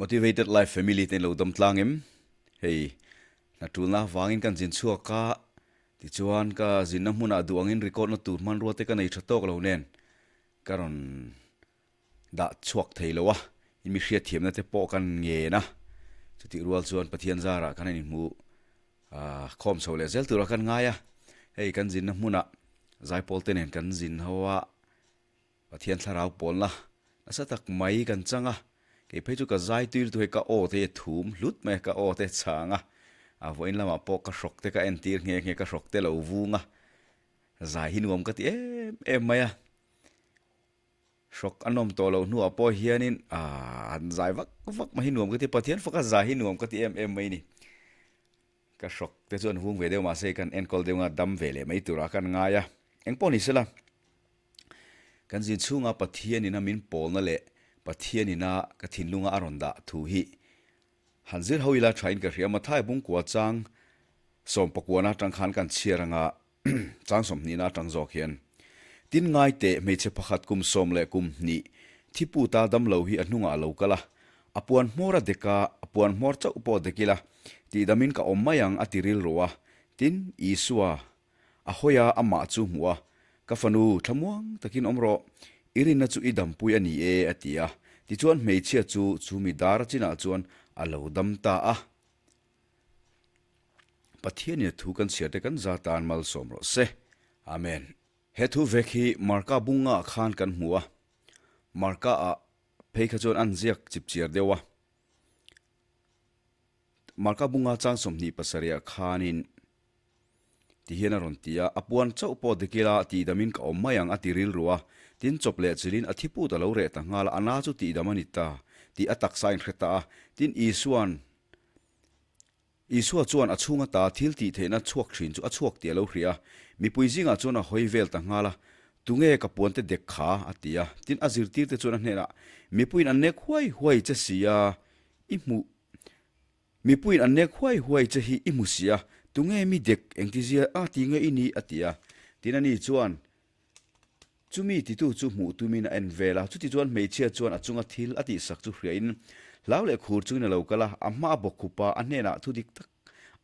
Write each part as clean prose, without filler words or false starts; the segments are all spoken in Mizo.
Motivated Life Family te in lo dam tlang em? Hei, hna tulna avangin kan zin chhuak a, tichuan ka zinna hmunah duh angin record na tur hmanrua te ka nei tha tawk lo nen ka rawn dah chhuak thei lo a, in mi hriatthiamna te pawh kan ngen a, chutih rual chuan Pathian zarah khan a inhmuh khawm chho leh zel tura kan ngai a, hei kan zinna hmunah zaipawl te nen kan zin ho a, Pathian thlarau pawlna nasa tak mai kan chang a, kei phei chu ka zai tuir tu hei ka aw te hi a thum hlut mai a, ka aw te a chhang a, a vawiin lamah pawh ka hrawk te ka entir nghe nghe ka hrawk te lo vung a, zai hi nuam ka ti em em mai a. Hrawk a nawm tawh loh hnuah pawh hianin aah han zai vak vak mai hi nuam ka ti, Pathian faka zai hi nuam ka ti em em mai ni. Ka hrawk te chu an vung ve deuh mahse kan enkawl deuh nga dam ve leh mai turah khan ngai a. Engpawh ni sela, kan zin chhunga Pathianin a min pawlna leh Pathianin a ka thinlunga a rawn dah thu hi han zir ho ila thain ka hria. Mathai bungkua chang sawmpakuana atang khan kan chhiar anga Chang sawmhnihna atang zawk hian tin ngai teh hmeichhe pakhat kum 12 thiputa damlo hi a hnungah a lo kal a, a puan hmawr a dek a, a puan hmawr chauh pawh dek ila tihdamin ka awm mai ang a ti rilru a, tin Isua a hawi a amah chu hmuh a, ka fanu thlamuang takin awm rawh, i rinna chu i dampui a ni e a ti a, tichuan hmeichhia chu chu mi dar chinah chuan a lo dam ta a. Pathianin a thu kan chhiar te kan za tan malsawm rawh se. Amen. He thu vek hi Marka bunga ah khan kan hmu a, Marka ah phei kha chuan an ziak chip chiar deuh a. Marka bunga chang 27 ah khanin ti hian a rawn ti a, a puan chauh pawh dik ila tihdam in ka awm mai ang a ti rilru a, tin chawp leh chilin a thiput a lo reh ta nghal a, a na chu tihdam a ni ta tih a taksa a inhre ta a, tin Isuan Isua chuan a chhung ata thil tih theihna chhuak thin chu a chhuak tih a lo hria a, mipui zingah chuan a hawi vel ta nghal a, Tunge ka puante dek kha? a ti a. Tin, a zirtirte chuan a hnenah, Mipuiin an nek huai huai che si a, i hmuh Mipuiin an nek huai huai che hi i hmu si a, tunge mi dek engtizia a ti nge i ni? a ti a. Tin, ani chuan, Chumi titu chu hmuh tumin a en vel a, chuti chuan hmeichhia chuan a chunga thil a tihsak chu hriain hlau leh khur chungin a lo kal a, a hma a bawk khup a, a hnenah thu dik tak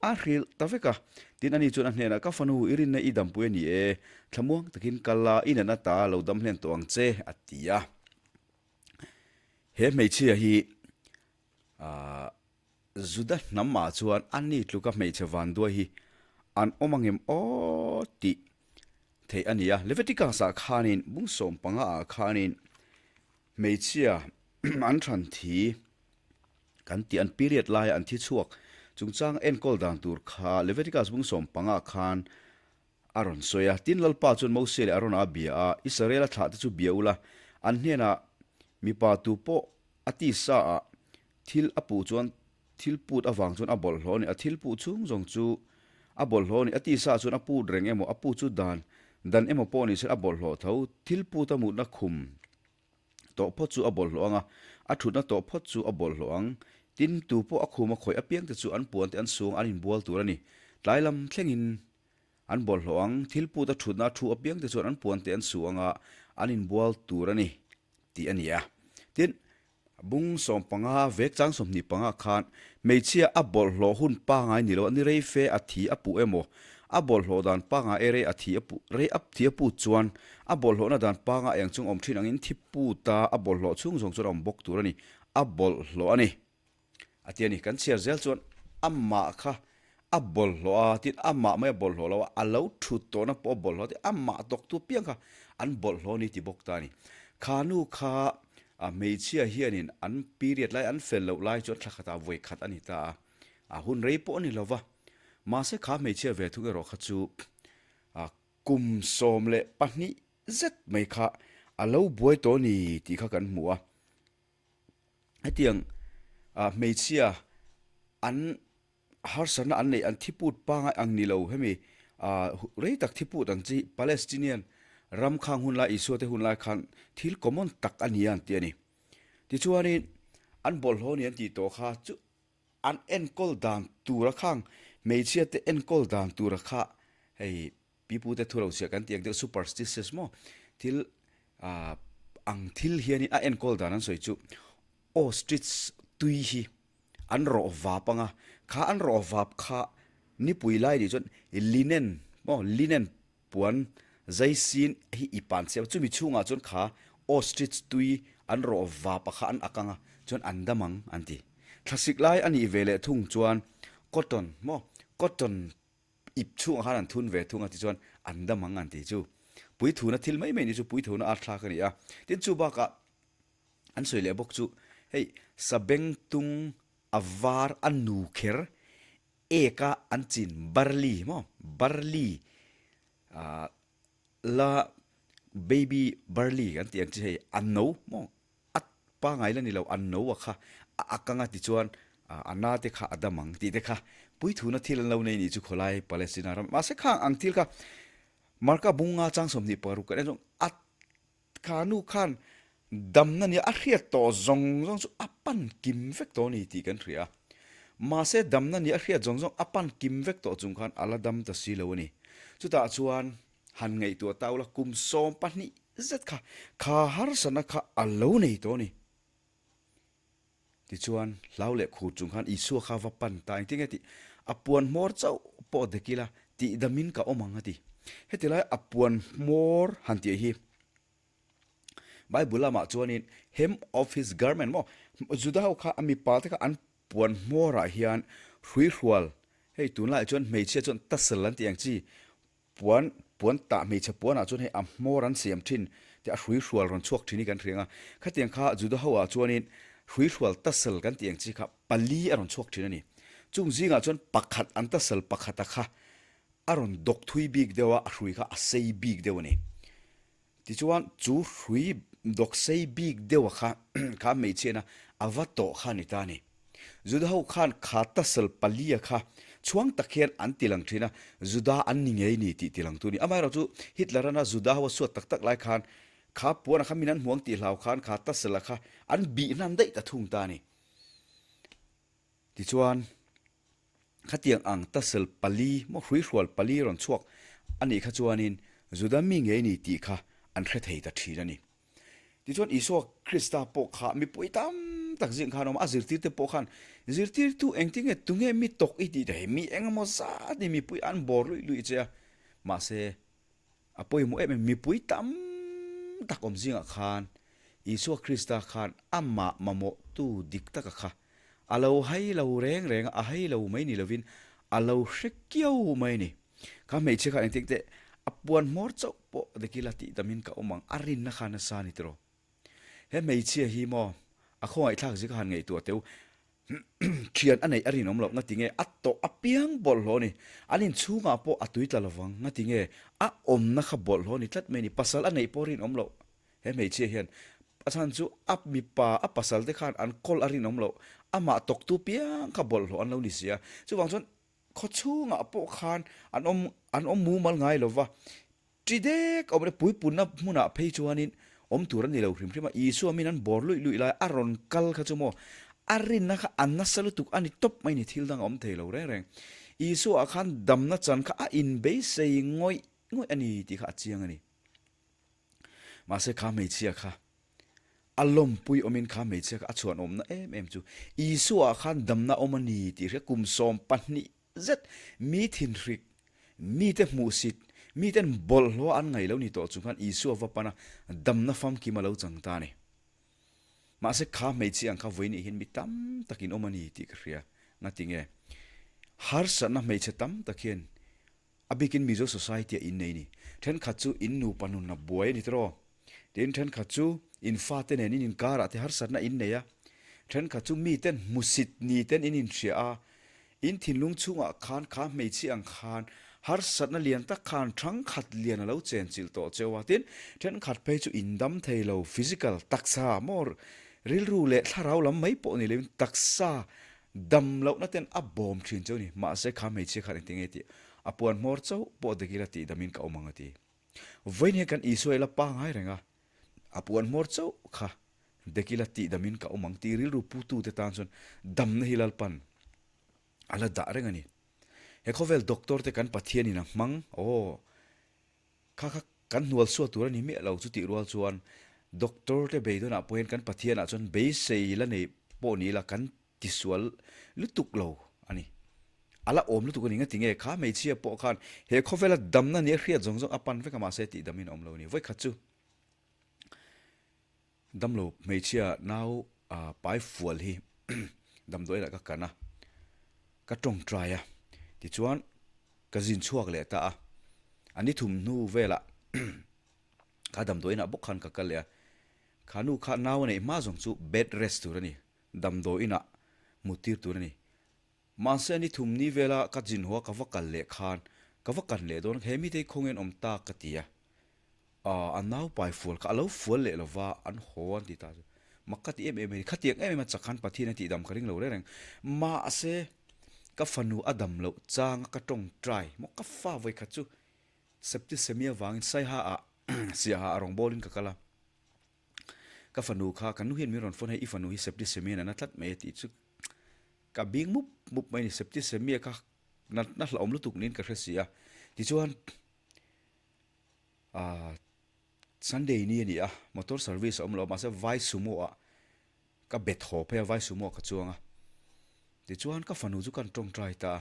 a hrilh ta vek a. Tin, ani chuan a hnenah, Ka fanu, i rinna i dampui a ni e, thlamuang takin kal la, i natna ta lo dam hlen tawh ang che, a ti a. He hmeichhia hi aah Juda hnamah chuan ani tluka hmeichhe vanduai hi an awm angem aw tih theih a ni a. Leviticus-ah khanin bung 15 ah khanin hmeichhia an thlan thi kan tih an period laia an thi chhuak chungchang enkawl dan tur kha Leviticus bung 15 khan a rawn sawi a. Tin, Lalpa chuan Mose leh Arona a bia a, Israela thlahte chu bia ula, an hnenah mipa tu pawh a tisa ah Thil a puh chuan thil put avang chuan a bawlhhlawh a ni. A thil puh chhung zawng chu a bawlhhlawh a ni. A tisa ah chuan a put reng emaw, a put chu dan dan emaw pawh ni se a bawlhhlawh tho. Thil put a mutna khum tawh phawt chu a bawlhhlawh ang a, a thutna tawh phawt chu a bawlhhlawh ang. Tin, tu pawh a khum a khawih apiang te chu an puan te an sung an inbual tur a ni. Tlai lam thlengin an bawlhhlawh ang. Thil put a thutna a thu apiang te chuan an puan te an su ang a, an inbual tur a ni tih a ni a. Tin, Bung 15 vek chang 25 khan hmeichhia a bawlhhlawh hun pangai ni lo a ni rei fe a thi a puh emaw, a bawlhhlawh dan pangai e rei a thi a puh rei a thi a put chuan a bawlhhlawhna dan pangai eng chung awm thin angin thi put a a bawlhhlawh chhung zawng chuan a awm bawk tur a ni, a bawlhhlawh a ni. A ti a ni. Kan chhiar zel chuan amah kha a bawlhhlawh a, tin amah mai a bawlhhlawh lo a, a lo thut tawhna pawh a bawlhhlawh a, tin amah tawktu piang kha an bawlhhlawh a ni ti bawk ta a ni. Kha nu kha a hmeichhia hianin an period lai an fel loh lai chuan thla khatah vawi khat a ni ta a, a hun rei pawh a ni lo va. Mahse kha hmeichhia ve thung erawh kha chu kum 12 zet mai kha a lo buai tawh a ni tih kha kan hmu a. Hetiang hmeichhia an harsatna an neih an thiput pangai ang ni lo hemi rei tak thiput ang chi Palestinian ram khang hun lai Isua te hun lai khan thil common tak a ni a an ti a ni. Tichuanin an bawlhhlawh a ni an tih tawh kha chu an enkawl dan tura khang hmeichhia te enkawl dan tura kha hei Pipute thu lo chhiah kan tih ang deuh superstitious maw thil ang thil hianin a enkawl dan an sawi chu ostrich tui hi an rawh vap ang a, kha an rawh vap kha nipui lai nih chuan linen maw linen puan zai sin hi i pan siam a, chumi chhungah chuan kha ostrich tui an rawh vap a kha an ak ang a, chuan an dam ang an ti. Thlasik lai a nih ve leh thung chuan cotton maw cotton ip chhungah khan an thun ve thung a tichuan an dam ang an ti chu. Puithuna thil mai mai ni chu puithuna a thlak a ni a, tin chu bakah An sawi leh bawk chu hei sabengtung a var a nu kher ek a an chin barley maw barley ah la baby barley kan tih ang chi hei a no maw a pangai la ni lo a no a kha a ak anga tichuan a na te kha a dam ang tih te kha puithuna thil an lo nei nih chu khawlai Palestina ram mahse khang ang thil kha Marka bunga chang 26 kan en chuan a Kha nu khan damna nia a hriat tawh zawng zawng chu a pan kim vek tawh a ni tih kan hria a. Mahse damna nia a hriat zawng zawng a pan kim vek tawh chung khan a la dam ta si lo a ni. Chutah chuan han ngaihtuah ta ula kum 12 zet kha kha harsatna kha a lo nei tawh a ni. Tichuan, hlau leh khur chung khan Isua kha va pan ta engtin nge tih a puan hmawr chauh pawh dek ila tih damin ka awm ang a ti. Heti lai a puan hmawr han tih hi Bible lamah chuanin hem of his garment maw Juda ho kha a mipa te kha an puan hmawrah hian hruihrual hei tunlaiah chuan hmeichhia chuan tassel an tih ang chi Puan, puan tah hmeichhe puanah chuan hei a hmawr an siam thin tih a hrui hrual rawn chhuak thin hi kan hriang a. Khatiang kha Juda ho ah chuanin hrui hrual tassel kan tih ang chi kha pali a rawn chhuak thin a ni. Chung zingah chuan pakhat an tassel pakhata kha a rawn dawk thui bik deuh a, a hrui kha a sei bik deuh a ni. Tichuan chu hrui dawk sei bik deuha kha kha hmeichhiana a va tawh kha a ni ta a ni. Juda ho khan kha tasel palia kha chhuang tak hian an tilang thin a, Juda an ni ngei ni tih tilang tu a ni. Amaherawh chu Hitler-ana Juda ho a suat tak tak lai khan kha puana kha min an hmuang tih hlau khan kha tasela kha an bih hnan daih ta thung ta a ni. Tichuan Khatiang ang tasel pali maw hruihrual pali rawn chhuak a nih kha chuanin Juda mi ngei ni tih kha an hre thei ta thin a ni. Tichuan Isua Krista pawh kha mipui tam tak zing khan a awm a, a zirtirte pawh khan zirtirtu engtin nge tunge mi tawk i tih te hei mi engemaw zat ni mipui an bawr luih luih che a, mahse A pawimawh em em, mipui tam tak awm zingah khan Isua Krista khan amah mamawhtu dik taka kha a lo hai lo reng reng a, a hai lo mai ni lovin a lo hre kiau mai a ni. Kha hmeichhia khan engtin teh a puan hmawr chauh pawh dekila tih tamin ka awm ang, a rinna kha nasa a ni tiraw. He hmeichhia hi maw a khawngaihthlak zia ka han ngaihtuah teu thian a neih a rinawm loh ngati nge a tawh apiang bawlhhlawh a ni. An inchhungah pawh a tui tla lovang ngati nge a awmna kha bawlhhlawh a ni tlat mai a ni. Pasal a neih pawh a rinawm loh he hmeichhia hian a chhan chu a mipa a pasal te khan an kawl a rinawm loh amah tawktu piang kha bawlhhlawh an lo ni si a. Chuvang chuan khawchhungah pawh khan an awm an awm mumal ngai lova Ṭi dek awm le puipunna hmunah phei chuanin awm tur a ni lo hrim hrim a, Isua min an bawr luih luih lai a rawn kal kha chu maw a rinna kha a nasa lutuk a ni tawp mai ni thil dang a awm thei lo reng reng. Isua ah khan damna chan kha a inbeisei ngawih ngawih a ni tih kha a chiang a ni. Mahse kha hmeichhia kha a lawmpui awmin kha hmeichhia kha a chhuan awmna em em chu Isua ah khan damna awm a ni tih hria kum 12 Zet, mi thinhrik, mite hmuhsit, miten bawlhhlawh an ngaih lo ni tawh chung khan Isua va pana damna famkim a lo chang ta a ni. Mahse kha hmeichhia ang kha vawi nih hian mi tam takin awm a ni tih ka hria. Ngati nge? Harsatna hmeichhe tam tak hian a bikin Mizo society-ah innei ni. Thenkhat chu in nupa nun a buai a ni tiraw? Tin, thenkhat chu in fate nen in inkarah te harsatna in nei a, thenkhat chu miten hmusit ni ten in inhria a, in thinlung chhungah khan kha hmeichhia ang khan harsatna lian tak khan thangkhat lian a lo chenchilh tawh cheu a. Tin, thenkhat phei chu in dam thei lo, physical, taksa maw rilru leh thlarau lam mai pawh ni loin taksa dam lohna ten a bawm thin cheu a ni. Mahse, kha hmeichhia khan engtin nge tih a puan hmawr chauh pawh dekila tihdamin ka awm ang a ti. Vawiin hian kan Isua ila pangai reng a, a puan hmawr chauh kha dek ila tihdamin ka awm ang tih rilru putute tan chuan damna hi Lalpan a la dah reng a ni. He khawvel doctor te kan Pathianin a hmang, aw, kha kha kan hnual suat tur a ni miah lo chutih rual chuan doctor te beidawnah pawh hian kan Pathianah chuan beisei la nei. pawh ni ila kan tisual lutuk lo a ni. A la awm lutuk a ni. Ngatinge kha hmeichhia pawh khan he khawvela damna nia hriat zawng zawng a pan vek a mahse tihdamin a awm lo a ni. Vawikhat chu Damlo hmeichhia nau pai fual hi damdawi lah ka kan a, ka tawngtai a, tichuan ka zin chhuak leh ta a, a ni thum hnu velah kha damdawi inah bawk khan ka kal leh a, kha nu kha nau a neih hma zawng chu bed rest tur a ni, damdawi inah mut tir tur a ni. Mahse ni thum ni vela ka zin haw a ka va kal leh khan ka va kan leh dawn a, he mite hi khawnge an awm ta ka ti a. A naupai fual kha a lo fual leh lo va, an haw an ti ta chu. Mak ka ti em em a ni. Khatiang em em a chak khan Pathian a tihdam ka ring lo reng reng. Mahse, ka fanu a dam loh chang a ka tawngtai maw ka fa vawikhat chu septicemia vangin Saiha ah Siaha ah rawngbawlin ka kal a. Ka fanu kha ka nu hian min rawn phone hei i fanu hi septicemia in a na tlat mai a tih chu ka bing mup mup mai a ni. Septicemia kha natna hlauhawm lutuk niin ka hre si a. Tichuan. Ahh Sunday ni a ni a, motor service a awm lo a, mahse vai sumo ah ka bet haw phei a, vai sumo ah ka chuang a. Tichuan ka fanu chu kan tawngtai ta a,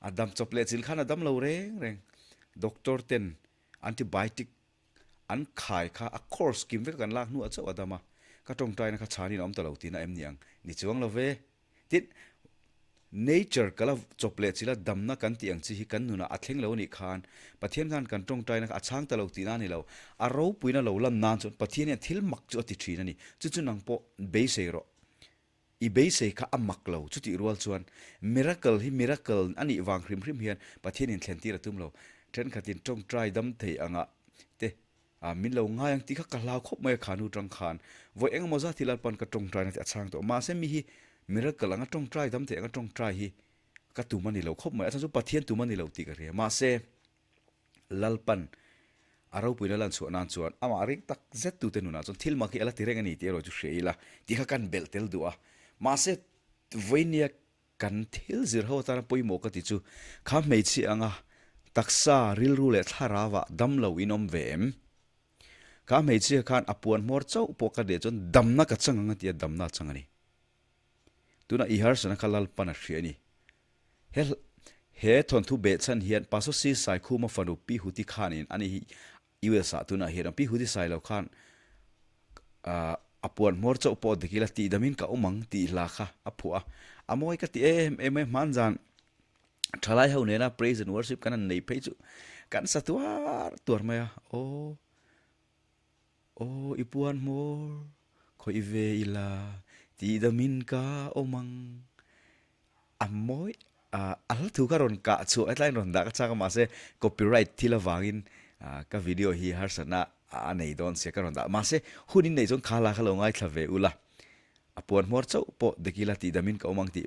a dam chawp leh chil khan a dam lo reng reng. Doctor ten antibiotic an khai kha a course kim vek a kan lak hnuah chauh a dam a, ka tawngtaina kha chhanin a awm ta lo tihna em ni ang? Ni chuang lo ve. Tin, nature ka la chawp leh chila damna kan tih ang chi hi kan nunah a thleng lo anih khan Pathian khan kan tawngtaina kha a chhang ta lo tihna a ni lo. A ropuina lo lan nan chuan Pathian hian thil mak chu a ti thin a ni. Chu chu nang pawh beisei rawh. I beisei kha a mak lo. Chutih rual chuan miracle hi miracle a nih vang hrim hrim hian Pathianin thlentir a tum lo. Thenkhatin tawngtai dam thei angah te A, min lo ngai ang tih kha ka hlau khawp mai a khanu tang khan. Vawi engemaw zat hi Lalpan ka tawngtaina te a chhang tawh. Mahse mi hi miracle anga tawngtai dam theih anga tawngtai hi ka tum a ni lo khawp mai. A chhan chu Pathian tum a ni lo tih ka hria. Mahse Lalpan a ropuina lan chhuah nan chuan amah ring tak zet tute nunah chuan thil mak hi a la ti reng a ni tih erawh chu hria ila tih kha kan belh tel duh a. Mahse vawinia Kan thil zir ho atana pawimawh ka ti chu, kha hmeichhia anga taksa, rilru leh thlarauah dam lo in awm ve em? Kha hmeichhia khan a puan hmawr chauh pawh ka deh chuan damna ka chang ang a ti a, damna a chang a ni. Tunah i harsana kha Lalpan a hria a ni. He he thawnthu behchhan hian Pastor C. Saikhuma fanu Pi Huti khanin ani hi US ah tunah hian pi Hudi Sailo khan a puan hmawr chauh pawh dik ila tihdamin ka awm ang tih hla kha a phuah a, a mawi ka ti em em mai hman zan thalai ho nena praise and worship kan han nei phei chu kan sa tuar tuar mai a, aw aw i puan hmawr khawih ve ila tihdamin ka awm ang. A mawi a a hla thu kha rawn kah chhuah hetlaiin rawn dah ka chak a mahse copyright thil avangin ka video hi harsatna a nei dawn sia ka rawn dah mahse hun in neih chuan kha hla kha lo ngaithla ve ula a puan hmawr chauh pawh Dekila tih damin ka awm ang tih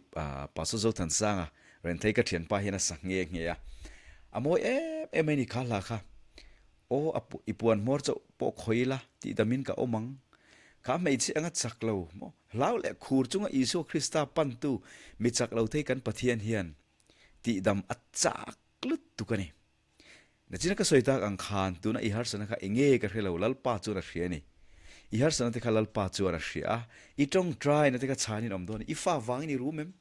Pastor Zothansanga Renthei ka thianpa hian a sa nghe nghe a a mawi em em mai ni kha hla kha aw a i puan hmawr chauh pawh khawi ila tih damin ka awm ang kha hmeichhe anga chak lo maw Hlau leh khur chunga Isua Krista pantu mi chak lo thei kan Pathian hian tihdam a chak lutuk a ni. Nachina ka sawi tak ang khan tuna i harsana kha enge ka hre lo Lalpa chuan a hria a ni. I harsana te kha Lalpa chuan a hria a, i tawngtaina te kha chhanin awm dawn a ni. I fa vangin i rum em?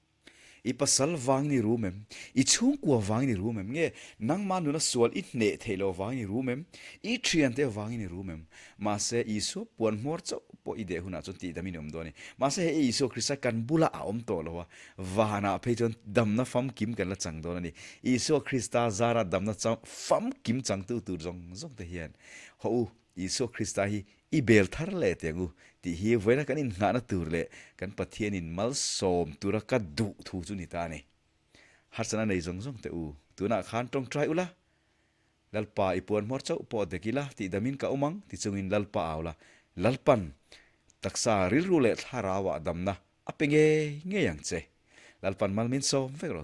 I pasal vangin i rum em? I chhungkua vangin i rum em? Nge nangmah nuna sual i hneh theih loh vangin i rum em? I thiante vangin i rum em? Mahse, Isua puan hmawr chauh pawh i deh hunah chuan tihdamin i awm dawn a ni. Mahse, he Isua Krista kan bulah a awm tawh lo a, vanah phei chuan damna famkim kan la chang dawn a ni. Isua Krista zara damna famkim changtu tur zawng zawng te hian, Hawh u, Isua Krista hi I bel thar leh teh ang u tih hi vawiina kan innghahna tur leh kan Pathianin malsawm tura ka duh thu chu ni ta a ni. Harsatna nei zawng zawng teh u, tunah khan tawngtai ula, Lalpa i puan hmawr chauh pawh dek ila tih damin ka awm ang ti chungin Lalpa au la, Lalpan taksa rilru leh thlarauah damna a pe ngei ngei ang che. Lalpan mal min sawm vek rawh.